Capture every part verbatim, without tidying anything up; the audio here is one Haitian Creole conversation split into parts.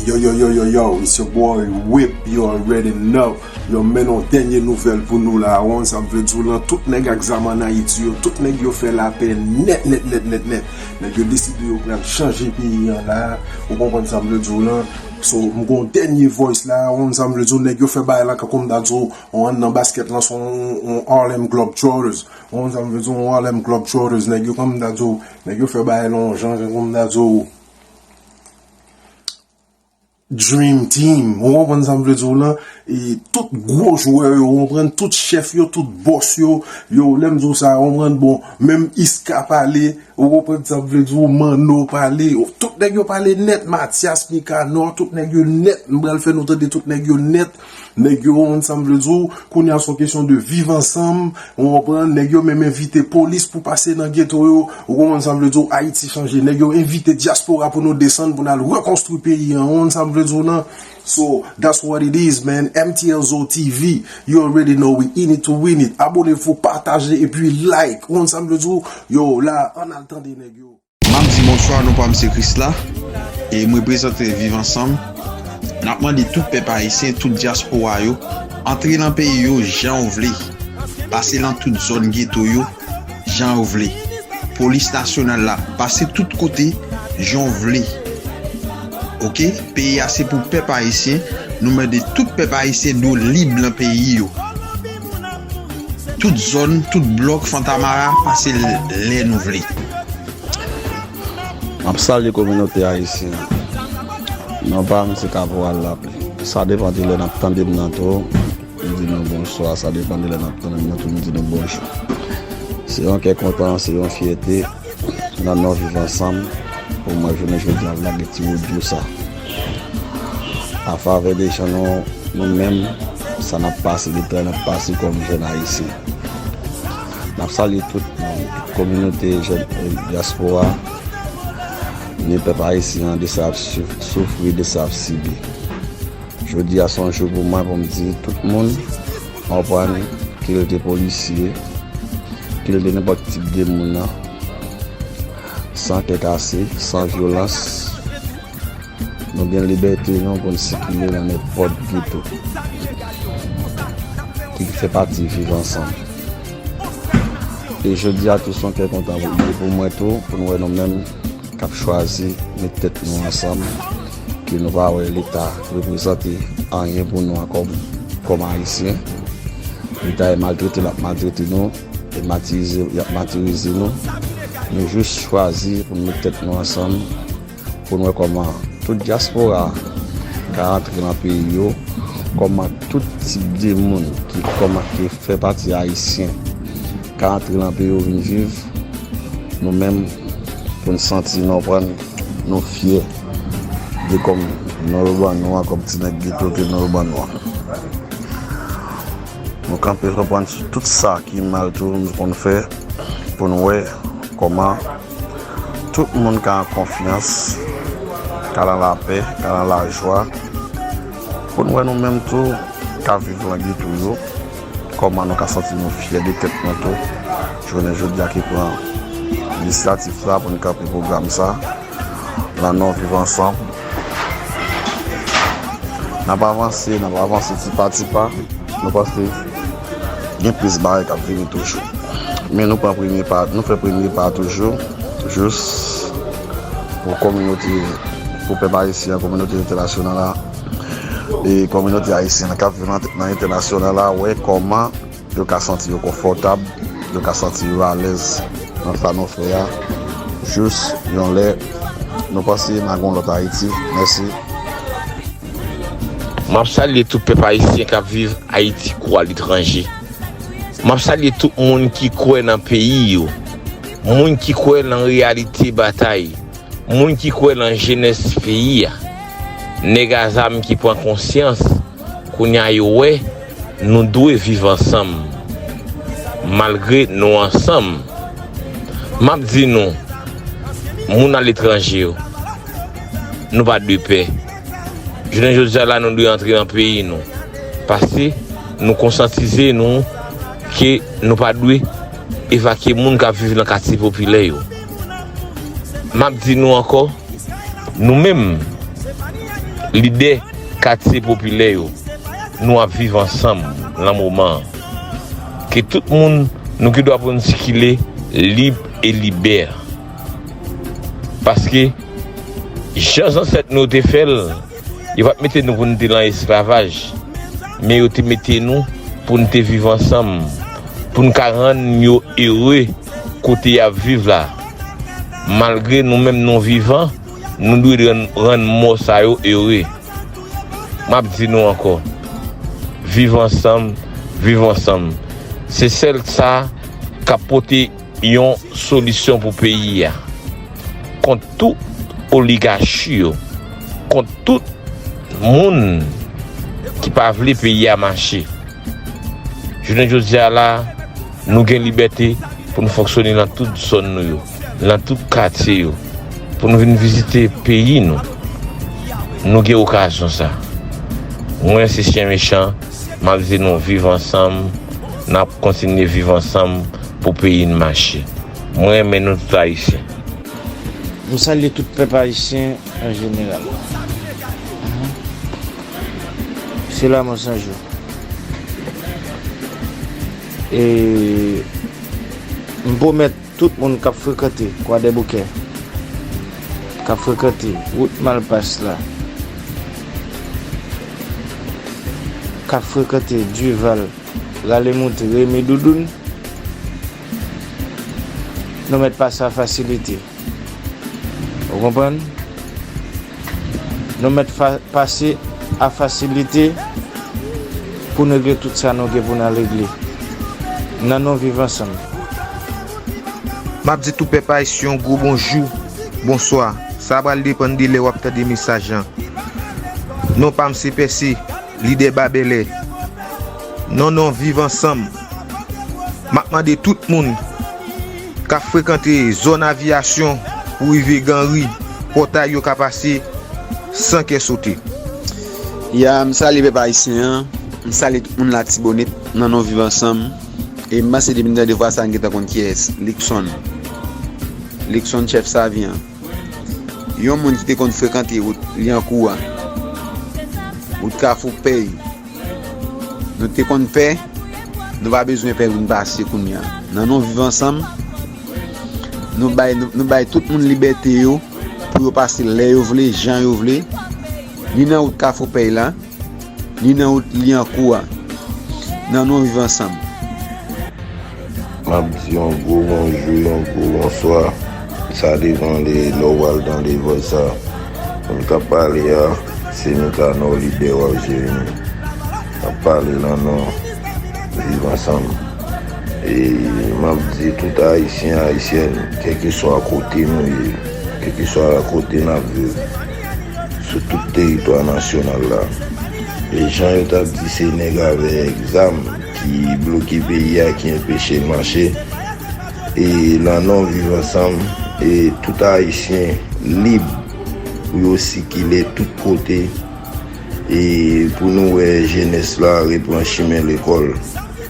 Yo, yo, yo, yo, yo, it's your boy Whip, you already know. Yo, men yon dènye nouvèl pou nou la. Ou konn sa m vle di w lan, tout nèg ak zam ann Ayiti yo, tout nèg yo fè lapè nèt, nèt, nèt, nèt, nèt. Nèg yo deside yo pral chanje peyi an la. Ou konprann sa m vle di w lan? So, m gon dènye voice la, ou konn sa m vle di w, nèg yo fè bagay la, kankou m ta di w, on nan basket lan, se on, on Harlem Globetrotters. Ou konn sa m vle di w, on Harlem Globetrotters, nèg yo, kankou m ta di w, nèg yo fè bagay la, on jan, kankou m ta di w, Dream Team, ou konprann sa m vle di w lan? E tout gwo jwè yo, ou konprann? Tout chèf yo, tout bòs yo, yo, lè m di w sa, ou konprann? Bon, menm Iska pale, ou konprann sa m vle di w, Manno pale, tout nèg yo pale nèt, Mathias Nicanor, tout nèg yo nèt, m pral fè nou tande tout nèg yo nèt, nèg yo, ou konn sa m vle di w, kounye a se yon kesyon de viv ansanm, ou konprann, nèg yo menm envite polis pou pase nan geto yo, ou konprann sa m vle di w, Ayiti chanje, nèg yo envite dyaspora pou nou desann, pou n al rekonstwi peyi an, ou konn sa m vle di w lan? So, that's what it is, man. M T L Zo T V, you already know we in it to win it. Abonnez-vous, partagez, epi like. Ou konn sa m vle di w? Yo, la, ann al tande nèg yo. M ap di bonswa, non pa m se Krisla, e m reprezante Viv Ansanm. N ap mande tout pèp ayisyen, tout dyaspora yo, antre nan peyi yo jan w vle. Pase nan tout zòn geto yo, jan w vle. Polis nasyonal la, pase tout kote, jan w vle. Oke? Peyi a se pou pèp ayisyen, nou mande tout pèp ayisyen dwe lib nan peyi yo. Tout zòn, tout blòk Fontamara, pase l-, lè nou vle. M ap salye kominote ayisyen an. Non pa m se Kaporal Lapè. Sa depann de lè n ap tande m nan tou. M di nou bonswa, sa depann de lè n ap tande m nan tou, m di nou bonjou. Se yon kè kontan, se yon fyète nan non Viv Ansanm pou mwen jounen jodi a lage ti odyo sa. Afavè de jan nou, nou menm, sa n ap pase, de tan n ap pase kòm jèn ayisyen. N ap salye tout kominote jèn, eh, dyaspora, ni pèp ayisyen an, de sa ap souf-, soufri, de sa ap sibi. Jodi a se yon jou pou mwen pou m di tout moun, konprann, ke l te polisye, ke l te nenpòt tip de moun nan, san kè kase, san vyolans, nou gen libète nou pou n sikile nan nenpòt geto ki fè pati Viv Ansanm. E jodi a tou se yon kè kontan pou, pou mwen tou, pou n wè nou menm k ap chwazi met tèt nou ansanm, ke nou pa wè Leta reprezante anyen pou nou ankò kòm Ayisyen. Leta e maltrete l ap maltrete nou, e matirize y ap matirize nou. Nou jis chwazi pou n met tèt nou ansanm, pou n wè kòman tout dyaspora ka antre nan peyi yo, kòman tout tip de moun ki kòman ki fè pati ayisyen ka antre nan peyi yo vin viv, nou menm, pou n santi nou pran, nou fyè de kòm non yo ban nou an, kòm ti nèg geto ke non yo ban nou an. Nou kanpe konprann sou tout sa ki mal tou nou konn fè pou n wè kòman tout moun ka an konfyans, ka nan lapè, ka nan lajwa. Pou n wè nou menm tou ka viv nan geto yo, kòman nou ka santi nou fyè de tèt nou tou. Jounen jodi a ki pran inisyativ sa pou n kanpe pwogram sa. Nan non Viv Ansanm. N ap avanse, n ap avanse ti pa ti pa. Nou panse gen plis bagay k ap vini toujou. Men nou pran premye pa, nou fè premye pa toujou, jis pou kominote, pou pèp ayisyen an, kominote entènasyonal la, e kominote ayisyen an k ap viv nan, nan entènasyonal la, wè kòman yo ka santi yo konfòtab, yo ka santi yo alèz nan sa nou fè a. Jis yon lè, nou panse n a gon lòt Ayiti. Mèsi. M ap salye tout pèp ayisyen k ap viv Ayiti kou aletranje. M ap salye tout moun ki kwè nan peyi yo, moun ki kwè nan reyalite batay, moun ki kwè nan jenès peyi a. Nèg a zam ki pran konsyans, kounye a yo wè nou dwe viv ansanm. Malgre nou ansanm, m ap di nou, moun aletranje yo, nou pa dwe pè. Jounen jodi a la, nou dwe antre nan peyi nou. Paske nou konsyantize nou ke nou pa dwe evakye moun k ap viv nan katye popilè yo. M ap di nou ankò, nou menm, Lidè katye popilè yo, nou ap viv ansanm nan moman an. Ke tout moun, nou gen dwa pou n sikile lib e libè. Paske, jan zansèt nou yo te fè l, yo pa t mete nou pou n te nan esklavaj, men yo te mete nou pou n te viv ansanm, pou n ka rann yo ere kote y ap viv la. Malgre nou menm nou vivan, nou dwe rann, rann mò sa yo ere. M ap di nou ankò, viv ansanm, viv ansanm. Se sèl sa k ap pote yon solisyon pou peyi a. Kont tout oligachi yo, kont tout moun ki pa vle peyi a mache. Jounen jodi a la, nou gen libète pou n fonksyone nan tout zòn nou yo, nan tout katye yo, pou n vin vizite peyi nou. Nou gen okazyon sa. Mwen se Chyen Mechan, m ap di nou viv ansanm, n ap kontinye viv ansanm pou peyi n mache. Mwen renmen nou tout Ayisyen. M salye tout pèp ayisyen an jeneral. Selaman san jou. E m pwomèt tout moun k ap frekante Kwadèboukè, k ap frekante wout Malpas la, k ap frekante Dival, Rale Moute, Remi Doudoun, nou mèt pase a fasilite. Ou konprann? Nou mèt fa- pase a fasilite pou n regle tout sa nou gen pou n al regle. Nan non viv ansanm. M ap di tout pèp ayisyen yon gwo bonjou, bonswa. Sa pral depann de lè w ap tande mesaj lan. Non pa m se Pèse, lidè Babèlè. Non non viv ansanm. M ap mande tout moun k ap frekante zòn aviyasyon pou rive Ganri, pòtay yo ka pase san kè sote. Ya, m salye pèp ayisyen an, m salye tout moun Latibonit nan non viv ansanm. E m panse depi n tande vwa sa n gentan konn kiyès, Luckson. Luckson chèf Savi an. Yon moun ki te konn frekante wout Lyankou a, wout Kafou Pèy. Nou te konn pè, nou pa bezwen pè pou n pase kounye a. Nan non viv ansanm, nou bay, nou, nou bay tout moun libète yo pou yo pase lè yo vle, jan yo vle, ni nan wout Kafou Pèy la, ni nan wout Lyankou a. Nan non viv ansanm. M ap di yon gwo bonjou, yon gwo bonswa. Sa depann de lè w pral tande vòy sa. Moun k ap pale a, se Mikanò, lidè Wap Jeremi. M ap pale nan non Viv Ansanm. E m ap di tout Ayisyen, Ayisyèn, kèlkeswa kote nou ye, kèlkeswa kote n ap viv, sou tout teritwa nasyonal la. E jan yo t ap di se nèg avèk zam ki bloke peyi a, ki anpeche l mache. E nan non Viv Ansanm, e tout Ayisyen lib pou yo sikile tout kote, e pou nou wè jenès la repran chimen lekòl,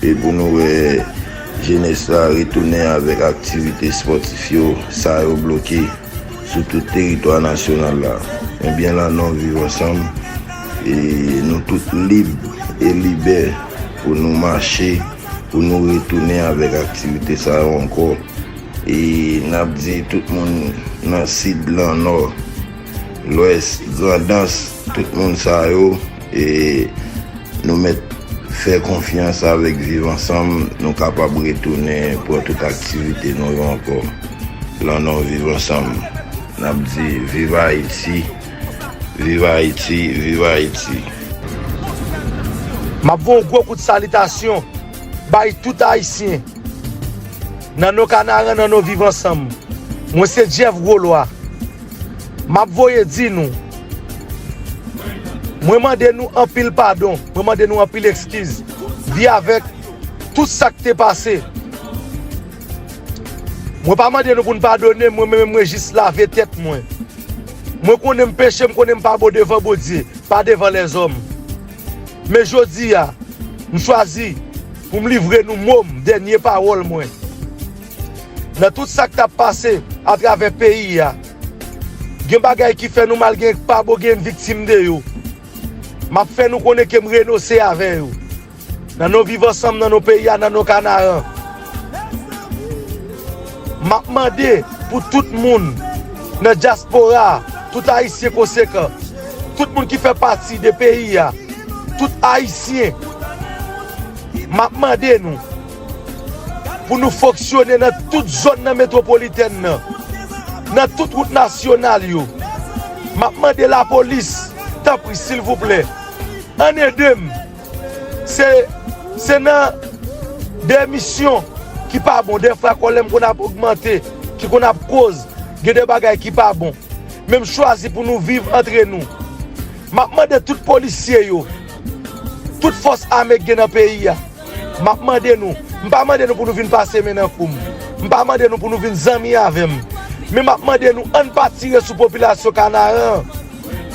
e pou nou wè jenès la retounen avèk aktivite espòtif yo, sa yo bloke sou tout teritwa nasyonal la. Ebyen, nan non Viv Ansanm, e nou tout lib e libè pou nou mache, pou nou retounen avèk aktivite sa yo ankò. E n ap di tout moun nan Sid, nan Nò, Lwès, Grandans, tout moun sa yo, e nou mèt fè konfyans avèk Viv Ansanm, nou kapab retounen pran tout aktivite nou yo ankò. Nan non Viv Ansanm, n ap di viv Ayiti, viv Ayiti, viv Ayiti. M ap voye yon gwo kout salitasyon bay tout Ayisyen. Nan non Kanaran, nan non Viv Ansanm. Mwen se Jeff Gwolwa. M ap voye di nou, mwen mande nou anpil padon, mwen mande nou anpil ekskiz. Vi avèk tout sa k te pase. Mwen pa mande nou pou n padone m, mwen menm mwen jis lave tèt mwen. Mwen konnen m peche, m konnen m pa bon devan Bondye, pa devan lèzòm. Men jodi a, m chwazi pou m livre nou mo m, dènye pawòl mwen. Nan tout sa k t ap pase atravè peyi a, Gen bagay ki fè nou mal, gen pa bon, gen viktim de yo. M ap fè nou konnen ke m renonse avè yo. Nan non Viv Ansanm, nan non peyi a, nan non Kanaran. M ap mande pou tout moun nan dyaspora a, tout Ayisyen konsekan, tout moun ki fè pati de peyi a, tout Ayisyen, m ap mande nou pou nou fonksyone nan tout zòn nan metwopolitèn nan, nan tout wout nasyonal yo. M ap mande lapolis, tanpri, silvouplè, ann ede m. Se, se nan de misyon ki pa bon, de fwa kòlè m konn ap ogmante, ki konn ap koz, gen de bagay ki pa bon. Men m chwazi pou nou viv antre nou. M ap mande tout polisye yo, tout fòs ame k gen nan peyi a, m ap mande nou, m pa mande nou pou nou vin pase men nan kou m. M pa mande nou pou nou vin zanmi avè m. Men m ap mande nou, ann pa tire sou popilasyon Kanaran an.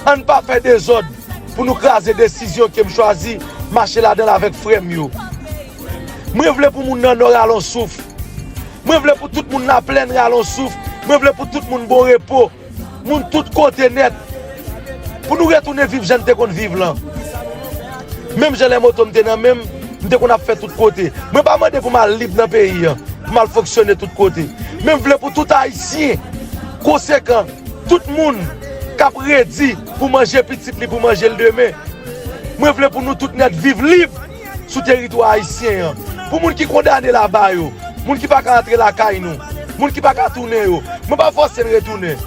Ann pa fè dezòd pou nou kraze desizyon ke m chwazi mache ladan l avèk frè m yo. Mwen vle pou moun nan Nò rale yon souf. Mwen vle pou tout moun Laplèn rale yon souf. Mwen vle pou tout moun bon repo. Moun tout kote nèt. Pou nou retounen viv jan n te konn viv lan. Menm jan lè moto m te nan men m, m te konn ap fè tout kote. Mwen pa mande pou m al lib nan peyi an, pou m al fonksyone tout kote. Men m vle pou tout Ayisyen konsekan, tout moun k ap redi pou manje pitit li, pou manje l demen. Mwen vle pou nou tout nèt viv lib sou teritwa ayisyen an. Pou moun ki kondane laba yo, moun ki pa ka antre lakay nou, moun ki pa ka tounen yo, mwen pa fòse n retounen.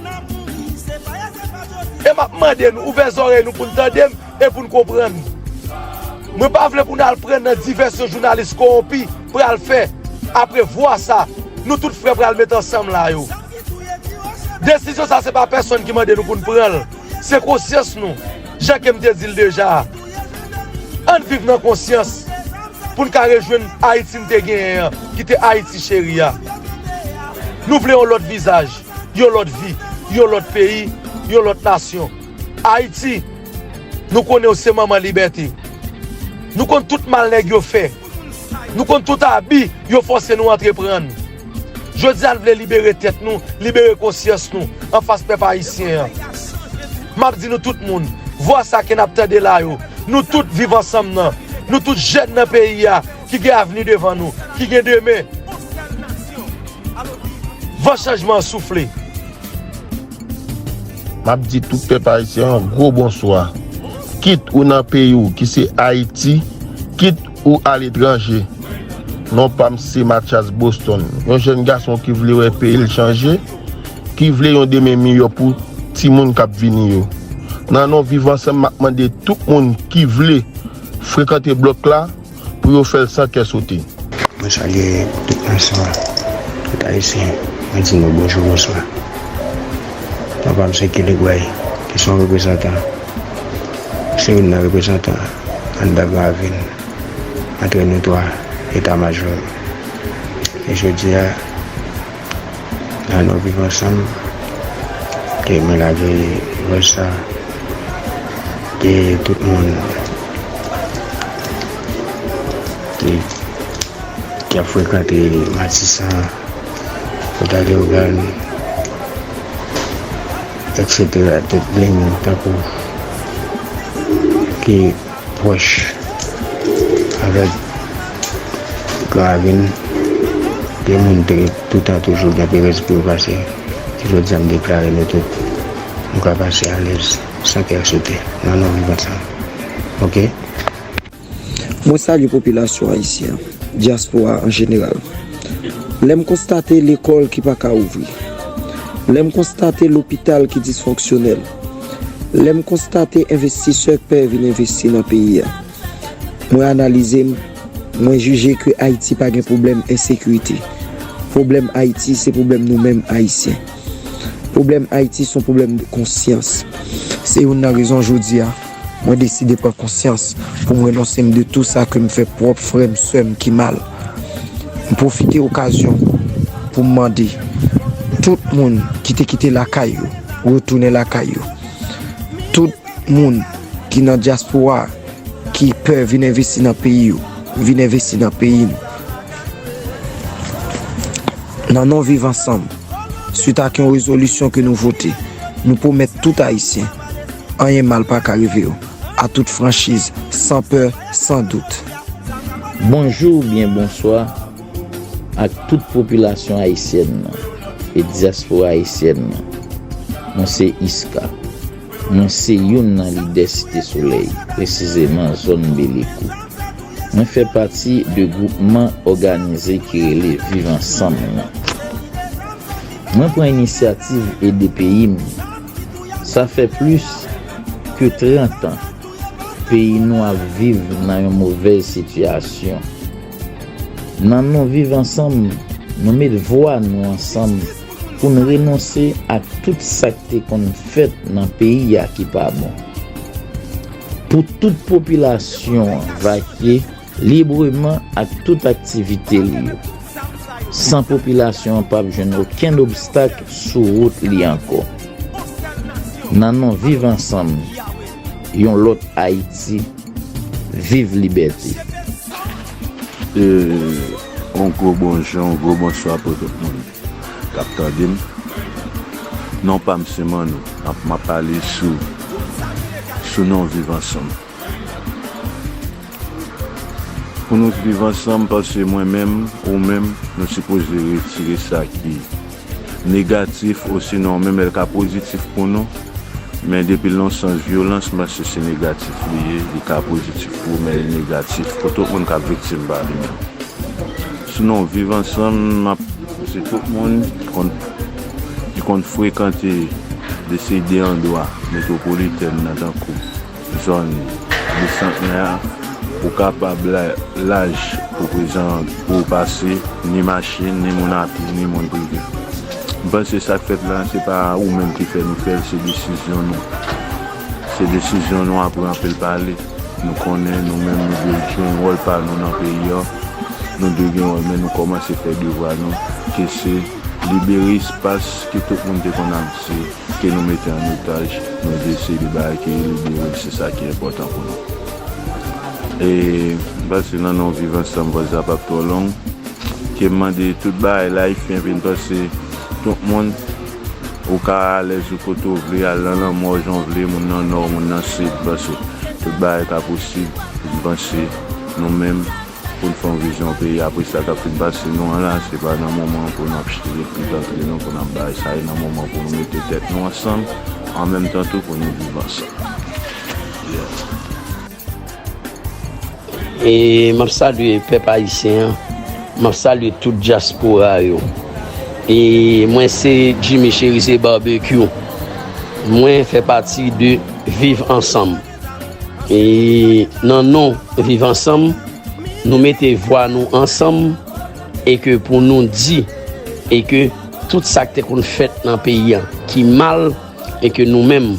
E m ap mande nou ouvè zòrèy nou pou n tande m e pou n konprann. Mwen pa vle pou n al pran nan divèsyon jounalis kowonpi pral fè. Apre vwa sa, nou tout frè pral met ansanm la yo. Desizyon sa se pa pèsonn ki mande nou pou n pran l. Se konsyans nou. Jan ke m te di l deja a. Ann viv nan konsyans pou n ka rejwenn Ayiti n te genyen an, ki te Ayiti cheri a. Nou vle yon lòt vizaj, yon lòt vi, yon lòt peyi, yon lòt nasyon. Ayiti, nou konnen w se manman libète. Nou konn tout mal nèg yo fè. Nou konn tout abi yo fòse nou antreprann. Jodi a, n vle libere tèt nou, libere konsyans nou anfas pèp ayisyen an. M ap di nou tout moun, vwa sa ke n ap tande la yo, nou tout Viv Ansanm nan, nou tout jèn nan peyi a, ki gen avni devan nou, ki gen demen. Van chanjman an soufle. M ap di tout pèp ayisyen an gwo bonswa. Kit ou nan peyi w ki se Ayiti, kit ou aletranje. Non pa m se Mathias Boston, yon jèn gason ki vle wè peyi l chanje, ki vle yon demen miyò pou timoun k ap vini yo. Nan non Viv Ansanm, m ap mande tout moun ki vle frekante blòk la, pou yo fè l san kè sote. Mwen salye tout nasyon an, tout Ayisyen. Mwen di nou bonjou, bonswa. Papa m se Kelly Gray, ki se yon reprezantan, se youn nan reprezantan anndan Gravin, antre nou twa eta majò yo. E jodi a, Nan non Viv Ansanm, ke mwen lage vwèl sa, ke tout moun ki, ki ap frekante Matisan, Pòta Leyogàn, etsetera, tout Blenni, tankou ki pwòch avèk Gravin, de moun te toutan toujou gen perèz pou yo pase. Se jodi a m deklare nou tout, nou ka pase alèz, san kè sote, nan non Viv Ansanm. Oke? Mwen salye popilasyon ayisyen an, dyaspora an jeneral. Lè m konstate lekòl ki pa ka ouvri, lè m konstate lopital ki disfonksyonèl, lè m konstate envestisè k pè vin envesti nan peyi a, mwen analize m, mwen jije ke Ayiti pa gen pwoblèm ensekirite. Pwoblèm Ayiti, se pwoblèm nou menm Ayisyen. Pwoblèm Ayiti se yon pwoblèm de konsyans. Se youn nan rezon jodi a, mwen deside pran konsyans pou m renonse m de tou sa ke m fè pwòp frè m, sè m ki mal. M pwofite okazyon pou m mande tout moun ki te kite lakay yo, retounen lakay yo. Tout moun ki nan dyaspora a, ki pè vin envesti nan peyi yo, vin envesti nan peyi nou. Nan non Viv Ansanm, swit ak yon rezolisyon ke nou vote, Nou pwomèt tout Ayisyen, anyen mal pa ka rive yo, à toute franchise, sans peur, sans doute. Bonjou oubyen bonswa ak tout popilasyon ayisyèn nan e dyaspora ayisyèn nan. Mwen se Iska. Mwen se youn nan lidè Site Solèy, presizeman zòn Belekou. Mwen fè pati de gwoupman òganize ki rele Viv Ansanm nan. Mwen pran inisyativ ede peyi m. Sa fè plis ke trant an peyi nou ap viv nan yon movèz sitiyasyon. Nan non Viv Ansanm, nou met vwa nou ansanm pou n renonse ak tout sa k te konn fèt nan peyi a ki pa bon. Pou tout popilasyon an vakye libreman ak tout aktivite li yo, san popilasyon an p ap jwenn okenn obstak sou wout li ankò. Nan non Viv Ansanm, yon lòt Ayiti, viv libète. E yon gwo bonjou, yon gwo bonswa pou tout moun k ap tande m. Non pa m se Manou, m ap m ap pale sou sou non Viv Ansanm. Pou nou viv ansanm, paske mwen menm, ou menm, nou sipoze retire sa ki negatif, osinon menm lè l ka pozitif pou nou. Men depi l nan sans vyolans, m panse se negatif li ye, li ka pozitif pou ou, men li negatif pou tout moun k ap viktim pa li menm. Sinon, viv ansanm, m ap, se tout moun ki konn, ki konn frekante de se de andwa metwopolitèn nan, tankou zòn Bisantnè a, ou kapab la, laj pou prezan pou w pase, ni machin, ni moun a pye, ni moun prive. M panse sa k fèt la, se pa ou menm ki fè nou fè l, se desizyon nou. Se desizyon nou apre anpil pale. Nou konnen nou menm nou dwe jwe yon wòl pa nou nan peyi a. Nou dwe gen wòl, men nou kòmanse fè devwa nou, ke se libere espas ke tout moun te konn ap di ke nou mete an otaj, nou deside bay ke libere l, se sa ki enpòtan pou nou. E m panse nan non Viv Ansanm, vwaz la p ap twò long, ke m mande tout bagay la, Ayisyen vin panse tout moun, ou ka alèz ou kote w vle, al nan lanmò jan w vle, moun nan nò, moun nan sid, m panse tout bagay ka posib, m panse nou menm, pou n fè yon vizyon peyi apre sa k ap fin pase nou an la, se pa nan moman pou n ap chire pit antre nou, pou n ap bay sa, e nan moman pou nou mete tèt nou ansanm, an menm tan tou pou nou viv ansanm. E m ap salye pèp ayisyen an, m ap salye tout dyaspora yo. E mwen se Jimmy Cherizier Barbecue. Mwen fè pati de Viv Ansanm. E nan non Viv Ansanm, nou mete vwa nou ansanm e ke pou nou di e ke tout sa k te konn fèt nan peyi a ki mal e ke nou menm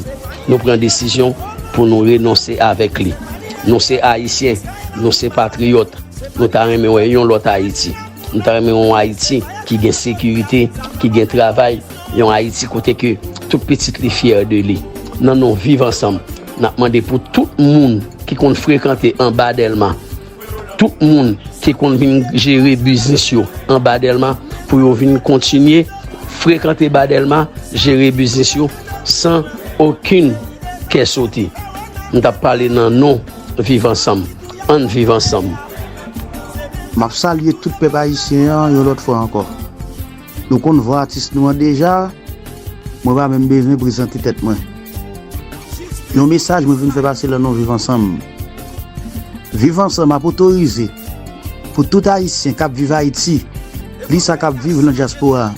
nou pran desizyon pou nou renonse avèk li. Nou se Ayisyen, nou se patriyòt, nou ta renmen wè yon lòt Ayiti. Nou ta renmen wè yon Ayiti ki gen sekirite, ki gen travay, yon Ayiti kote ke tout pitit li fyè de li. Nan non Viv Ansanm, n ap mande pou tout moun ki konn frekante anba Dèlma, tout moun ki konn vin jere biznis yo anba Dèlma, pou yo vin kontinye frekante ba Dèlma, jere biznis yo san okenn kè sote. M t ap pale nan non Viv Ansanm. Ann viv ansanm. M ap salye tout pèp ayisyen an yon lòt fwa ankò. Nou konn vwa atis nou an deja, mwen pa menm bezwen prezante tèt mwen. Yon mesaj mwen vin fè pase nan non Viv Ansanm. Viv Ansanm ap otorize pou tout Ayisyen k ap viv Ayiti, li sa k ap viv nan dyaspora,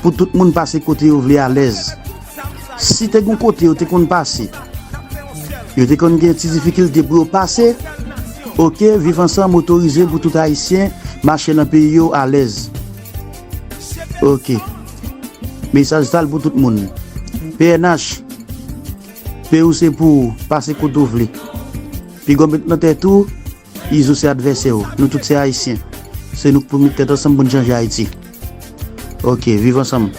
pou tout moun pase kote yo vle alèz. Si te gen kote yo te konn pase, yo te konn gen ti difikilte pou yo pase, oke, Viv Ansanm otorize pou tout Ayisyen mache nan peyi yo alèz. Oke. Mesaj sa l pou tout moun. P N H, peyi w se pou w, pase kote w vle. Piga w met nan tèt ou, Izo se advèsè w. Nou tout se Ayisyen. Se nou k pou met tèt ansanm pou n chanje Ayiti. Oke, viv ansanm.